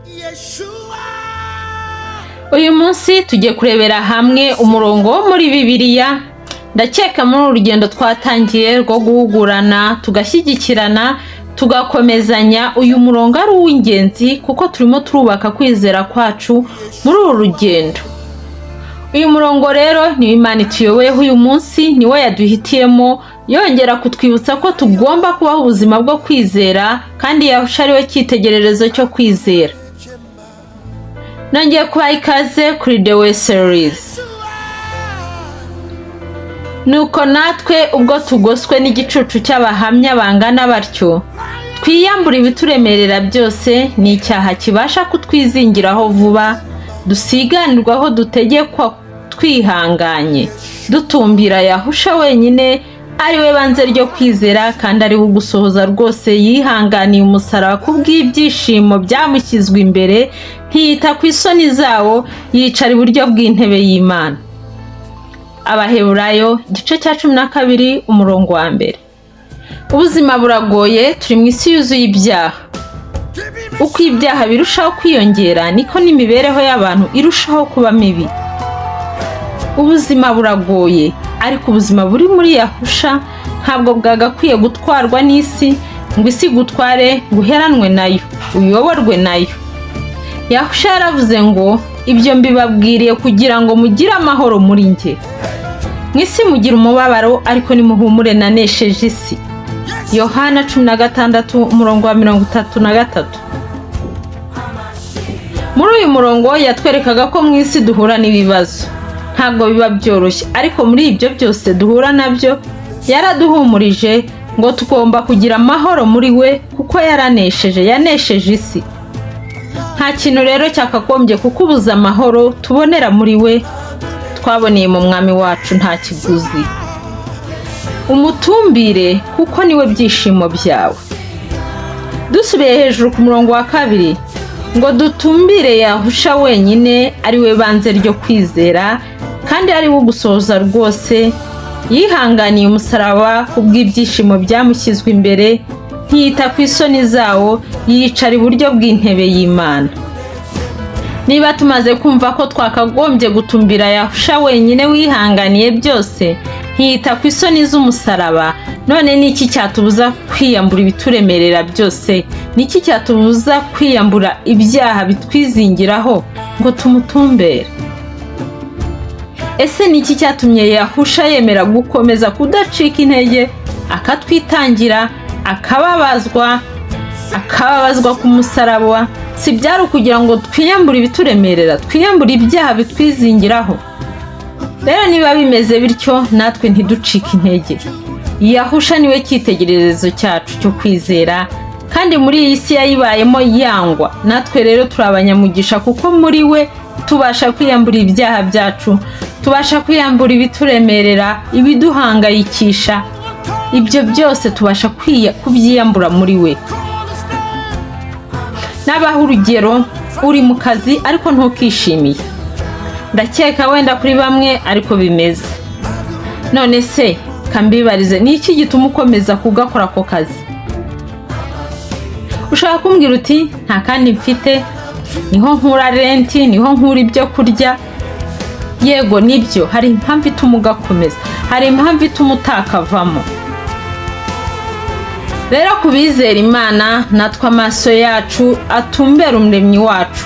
Yeshua. Uyu munsi tugiye kurebera hamwe umurongo wo muri Bibiliya. Ndakeka muri uru rugendo twatangiye rwo guhugurana, tugashyigikirana, tugakomezanya, uyu murongo ari uw'ingenzi kuko turimo turubaka kwizera kwacu muri uru rugendo. Uyu murongo rero niwo Imana ituyoboyeho uyu munsi, niwo yaduhitiyemo, yongera kutwibutsa ko tugomba kubaho ubuzima bwo kwizera kandi Yahusha ari we cyitegererezo cyo kwizera. Nongeye kubaha ikaze kuri The Way Series. Nuko natwe ubwo tugoswe n'igicucu cy'abahamya bangana batyo, twiyambura ibituremerera byose n'icyaha kibasha kutwizingiraho vuba, dusiganirwaho dutegekwa twihanganye, dutumbira Yahusha wenyine, ari we banze ryo kwizera kandi ari we ugusohoza rwose. Yihanganiye umusaraba kubw'ibyishimo byamushyizwe imbere, ntiyita ku isoni zawo, yicara iburyo bw'intebe y'Imana. Abaheburayo igice cya 12, umurongo wa 1. Ubuzima buragoye, turi mu isi yuzuye ibyaha. Uko ibyaha birushaho kwiyongera, niko n'imibereho y'abantu irushaho kuba mibi. Ubuzima buragoye, ariko ubuzima buri muri Yahusha ntabwo bwagakwiye gutwarwa n'isi, ngo isi igutware, ngo uheranwe nayo, uyoborwe nayo. Yahusha yaravuze ngo: "Ibyo mbibabwiriye kugira ngo mugire amahoro muri njye. Mu isi mugira umubabaro, ariko nimuhumure, nanesheje isi." Yohana 16, umurongo wa 33. Muri uyu murongo yatwerekaga ko mu isi duhura n'ibibazo, ntabwo biba byoroshye, ariko muri ibyo byose duhura nabyo yaraduhumurije ngo tugomba kugira amahoro muri we kuko yaranesheje, yanesheje isi. Nta kintu rero cyakagombye kukubuza amahoro tubonera muri we, twaboneye mu Mwami wacu nta kiguzi. Umutumbire kuko niwe byishimo byawe. Dusubiye hejuru ku murongo wa 2 ngo dutumbire Yahusha wenyine, ari we banze ryo kwizera kandi ari we ugusohoza rwose, yihanganiye umusaraba kubw'ibyishimo byamushyizwe imbere, ntiyita ku isoni zawo, yicara iburyo bw'intebe y'Imana. Niba tumaze kumva ko twakagombye gutumbira Yahusha wenyine wihanganiye byose, ntiyita ku isoni z'umusaraba, none ni iki cyatubuza kwiyambura ibituremerera byose? Ni iki cyatubuza kwiyambura ibyaha bitwizingiraho ngo tumutumbere? Ese ni iki cyatumye Yahusha yemera gukomeza kudacika intege, akatwitangira, akababazwa, akababazwa ku musaraba? Si byari ukugira ngo twiyambure ibituremerera, twiyambure ibyaha bitwizingiraho? Rero niba bimeze bityo, natwe ntiducike intege. Yahusha niwe cyitegererezo cyacu cyo kwizera, kandi muri iyi si yayibayemo yangwa. Natwe rero turi abanyamugisha kuko muri we tubasha kwiyambura ibyaha byacu, tubasha kwiyambura ibituremerera, ibiduhangayikisha, ibyo byose tubasha kubyiyambura muri we. Nabaha urugero: uri mu kazi ariko ntukishimiye. Ndakeka wenda kuri bamwe ariko bimeze. None se kambibarize, ni iki gituma ukomeza kugakora ako kazi? Ushaka kumbwira uti: "Nta kandi mfite, niho nkura rent, niho nkura ibyo kurya." Yego, nibyo, hari impamvu ituma ugakomeza, hari impamvu ituma utakavamo. Rero ku bizera Imana, natwe amaso yacu atumbera Umuremyi wacu.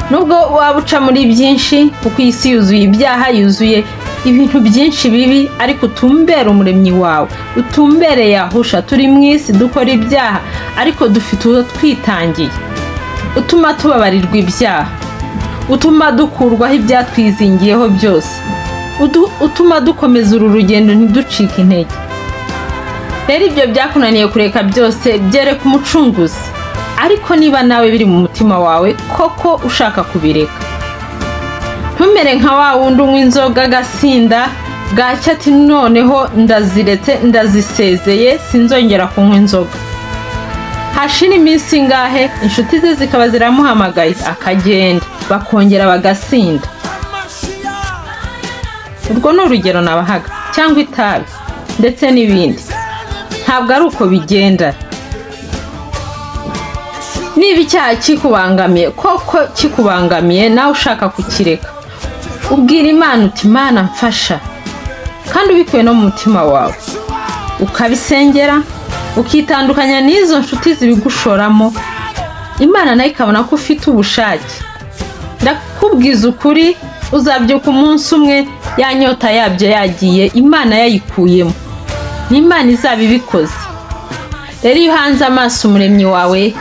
Nubwo waba uca muri byinshi, kuko iyi si yuzuye ibyaha, yuzuye ibintu byinshi bibi, ariko utumbere Umuremyi wawe, utumbere Yahusha. Turi mu isi, dukora ibyaha, ariko dufite uwo twitangiye, utuma tubabarirwa ibyaha, utuma dukurwaho ibyatwizingiyeho byose, utuma dukomeza uru rugendo ntiducike intege. Rero ibyo byakunaniye kureka byose, byereka Umucunguzi. Ariko niba nawe biri mu mutima wawe koko ushaka kubireka, ntumere nka wa wundi unywa inzoga agasinda, bwacya ati: "Noneho ndaziretse, ndazisezeye, sinzongera kunywa inzoga." Hashira iminsi ingahe, inshuti ze zikaba ziramuhamagaye, akagenda, bakongera bagasinda. Urwo ni urugero nabahaga, cyangwa itabi ndetse n'ibindi. Ntabwo ari uko bigenda. Niba icyaha kikubangamiye, koko kikubangamiye, nawe ushaka kukireka, ubwira Imana uti: "Imana, mfasha," kandi ubikuye no mu mutima wawe, ukabisengera, ukitandukanya n'izo nshuti zibigushoramo. Imana nayo ikabona ko ufite ubushake. Ndakubwiza ukuri, uzabyuka umunsi umwe ya nyota yabyo yagiye, Imana yayikuyemo. Ni Imana izaba ibikoze. Rero iyo uhanze amaso Umuremyi wawe,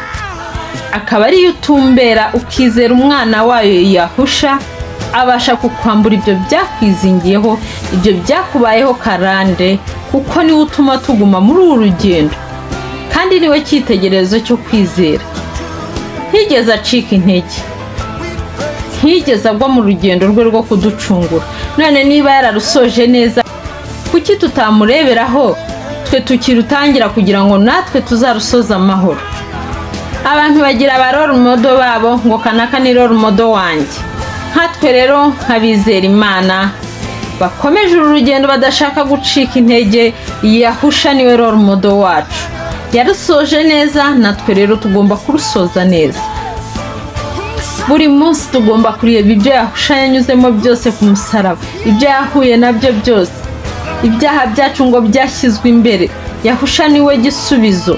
akaba ariyo utumbera, ukizera umwana wayo Yahusha, abasha kukwambura ibyo byakwizingiyeho, ibyo byakubayeho karande, kuko niwe utuma tuguma muri uru rugendo, kandi niwe cyitegererezo cyo kwizera. Ntigeze acika intege, ntigeze agwa mu rugendo rwe rwo kuducungura. None niba yararusoje neza, kuki tutamureberaho twe tukirutangira, kugira ngo natwe tuzarusoze amahoro? Abantu bagira ba role model babo, ngo kanaka ni role model wanjye. Nkatwe rero nk'abizera Imana bakomeje uru rugendo, badashaka gucika intege, Yahusha niwe role model wacu. Yarusoje neza, natwe rero tugomba kurusoza neza. Buri munsi tugomba kureba ibyo Yahusha yanyuzemo byose ku musaraba, ibyo yahuye nabyo byose. Ibyaha byacu ngo byashyizwe imbere. Yahusha niwe gisubizo.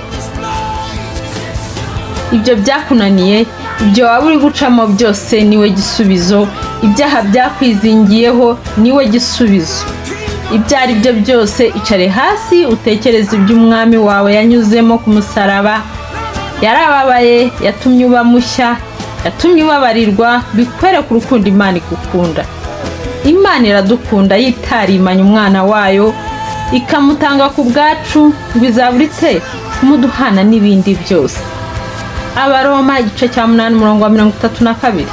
Ibyo byakunaniye, ibyo waba uri gucamo byose, niwe gisubizo. Ibyaha byakwizingiyeho, niwe gisubizo. Ibyo ari byo byose, icare hasi utekereze ibyo Umwami wawe yanyuzemo ku musaraba. Yarababaye, yatumye uba mushya, yatumye ubabarirwa. Bikwereka urukundo Imana igukunda. Imana iradukunda, yitarimanye umwana wayo, ikamutanga ku bwacu, ngo izabura ite kumuduhana n'ibindi byose? Abaroma igice cya 8, umurongo wa 32.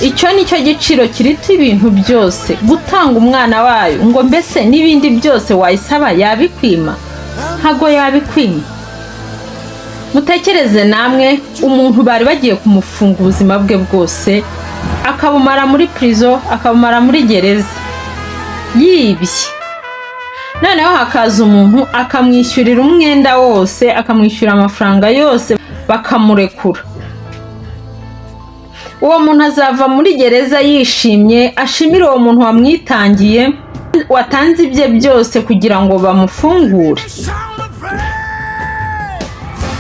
Icyo ni cyo giciro kiruta ibintu byose, gutanga umwana wayo. Ngo mbese n'ibindi byose wayisaba yabikwima? Ntago yabikwima. Mutekereze namwe, umuntu bari bagiye kumufunga ubuzima bwe bwose, akabumara muri prison, akabumara muri gereza yibye, noneho hakaza umuntu akamwishyurira umwenda wose, akamwishyura amafaranga yose, bakamurekura. Uwo muntu azava muri gereza yishimye, ashimire uwo muntu wamwitangiye, watanze ibye byose kugira ngo bamufungure.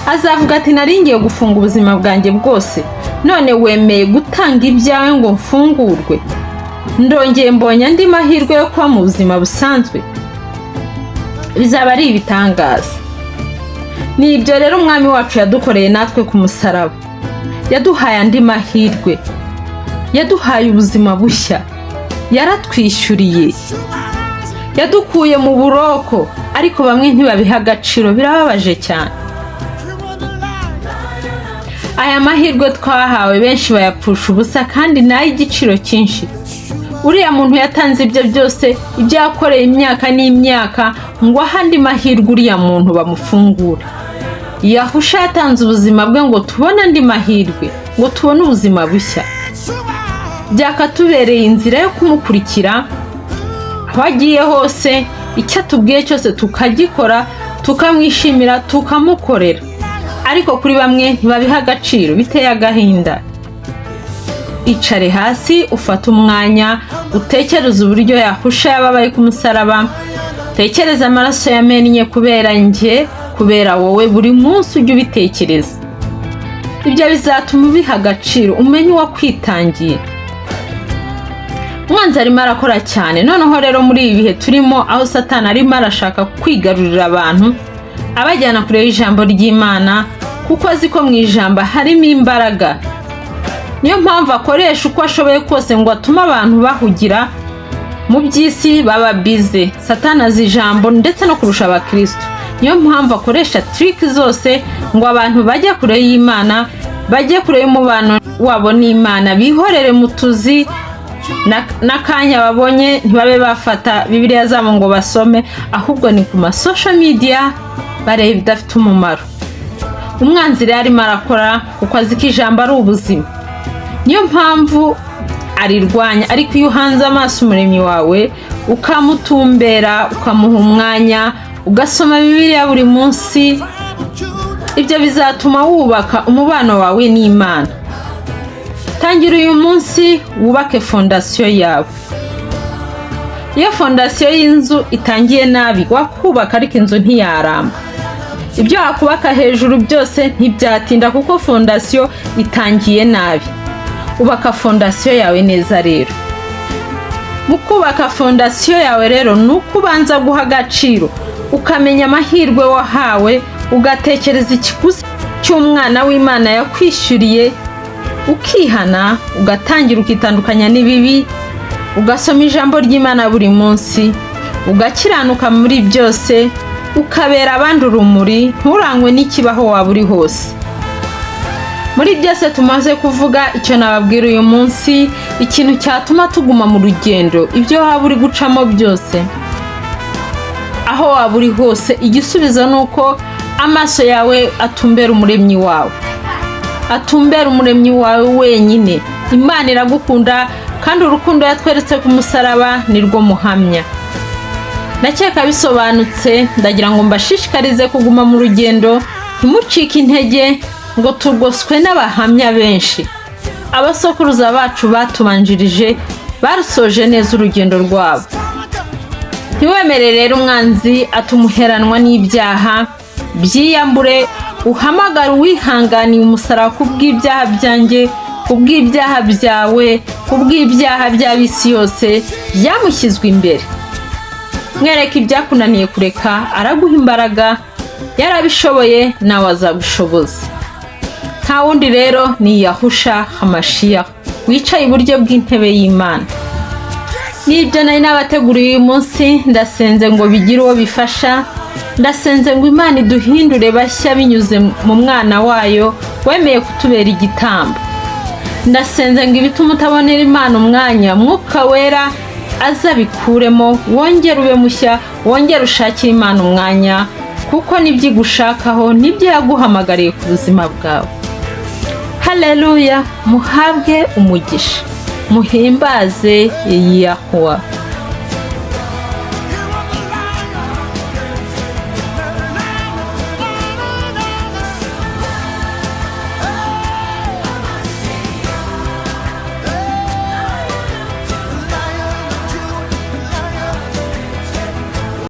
Azavuga ati: "Nari ngiye gufunga ubuzima bwanjye bwose, none wemeye gutanga ibyawe ngo mfungurwe. Ndongeye mbonye andi mahirwe yo kuba mu buzima busanzwe." Bizaba ari ibitangaza. Ni ibyo rero Umwami wacu yadukoreye natwe ku musaraba. Yaduhaye andi mahirwe, yaduhaye ubuzima bushya, yaratwishyuriye, yadukuye mu buroko, ariko bamwe ntibabiha agaciro. Birababaje cyane. Aya mahirwe twahawe, benshi bayapfusha ubusa, kandi ni ay'igiciro cyinshi. Uriya muntu yatanze ibyo byose, ibyo yakoreye imyaka n'imyaka, ngo ahe andi mahirwe uriya muntu bamufungure. Yahusha yatanze ubuzima bwe ngo tubone andi mahirwe, ngo tubone ubuzima bushya. Byakatubereye inzira yo kumukurikira aho agiye hose, icyo atubwiye cyose tukagikora, tukamwishimira, tukamukorera. Ariko kuri bamwe ntibabiha agaciro, biteye agahinda. Icare hasi, ufate umwanya, utekereze uburyo Yahusha yababaye ku musaraba, utekereze amaraso yamennye kubera njye, kubera wowe. Buri munsi ujye ubitekereza. Ibyo bizatuma ubiha agaciro, umenye uwakwitangiye. Umwanzi arimo arakora cyane. Noneho rero muri ibi bihe turimo, aho Satani arimo arashaka kwigarurira abantu, abajyana kure y'ijambo ry'Imana, kuko azi ko mu ijambo harimo imbaraga. Niyo mpamvu akoresha uko ashoboye kose ngo atume abantu bahugira mu by'isi, baba busy. Satani azi ijambo ndetse no kurusha abakristo. Niyo mpamvu akoresha trick zose ngo abantu bajye kure y'Imana, bajye kure y'umubano wabo n'Imana, bihorere mu tuzi, n'akanya babonye ntibabe bafata Bibiliya zabo ngo basome, ahubwo ni ku ma social media, bareba ibidafite umumaro. Umwanzi rero arimo arakora kuko azi ko ijambo ari ubuzima. Niyo mpamvu arirwanya. Ariko iyo uhanze amaso Umuremyi wawe, ukamutumbera, ukamuha umwanya, ugasoma Bibiliya buri munsi. Ibyo bizatuma wubaka umubano wawe n'Imana. Tangira uyu munsi wubake fondasiyo yawe. Iyo fondasiyo y'inzu itangiye nabi, wakubaka ariko inzu ntiyaramba. Ibyo wakubaka hejuru byose ntibyatinda kuko fondasiyo itangiye nabi. Ubaka fondasiyo yawe neza rero. Mu kubaka fondasiyo yawe rero, ni uko ubanza guha agaciro, ukamenya amahirwe wahawe, ugatekereza ikiguzi cy'umwana w'Imana yakwishyuriye, ukihana, ugatangira ukitandukanya n'ibibi, ugasoma ijambo ry'Imana buri munsi, ugakiranuka muri byose, ukabera abandi urumuri, nturangwe n'ikibaho waba uri hose. Muri byose tumaze kuvuga, icyo nababwira uyu munsi, ikintu cyatuma tuguma mu rugendo, ibyo waba uri gucamo byose, aho waba uri hose, igisubizo ni uko amaso yawe atumbera Umuremyi wawe, atumbera Umuremyi wawe wenyine. Imana iragukunda, kandi urukundo yatweretse ku musaraba ni rwo muhamya. Ndakeka bisobanutse. Ndagira ngo mbashishikarize kuguma mu rugendo, ntimucike intege, ngo tugoswe n'abahamya benshi. Abasokuruza bacu batubanjirije barusoje neza urugendo rwabo. Ntiwemere rero umwanzi atumuheranwa n'ibyaha. Byiyambure, uhamagare uwihanganiye umusaraba kubw'ibyaha byanjye, kubw'ibyaha byawe, kubw'ibyaha by'ab'isi yose byamushyizwe imbere. Mwereke ibyakunaniye kureka, araguha imbaraga. Yarabishoboye, nawe azagushoboza. Nta wundi rero, ni Yahusha Hamashiya wicaye iburyo bw'intebe y'Imana. N'ibyo nari nabateguriye uyu munsi, ndasenze ngo bigire uwo bifasha. Ndasenze ngo Imana iduhindure bashya binyuze mu mwana wayo wemeye kutubera igitambo. Ndasenze ngo ibituma utabonera Imana umwanya, Mwuka Wera azabikuremo, wongere ube mushya, wongere ushakire Imana umwanya, kuko nibyo igushakaho, nibyo yaguhamagariye ku buzima bwawe. Haleluya! Muhabwe umugisha, muhimbaze Yahuwa.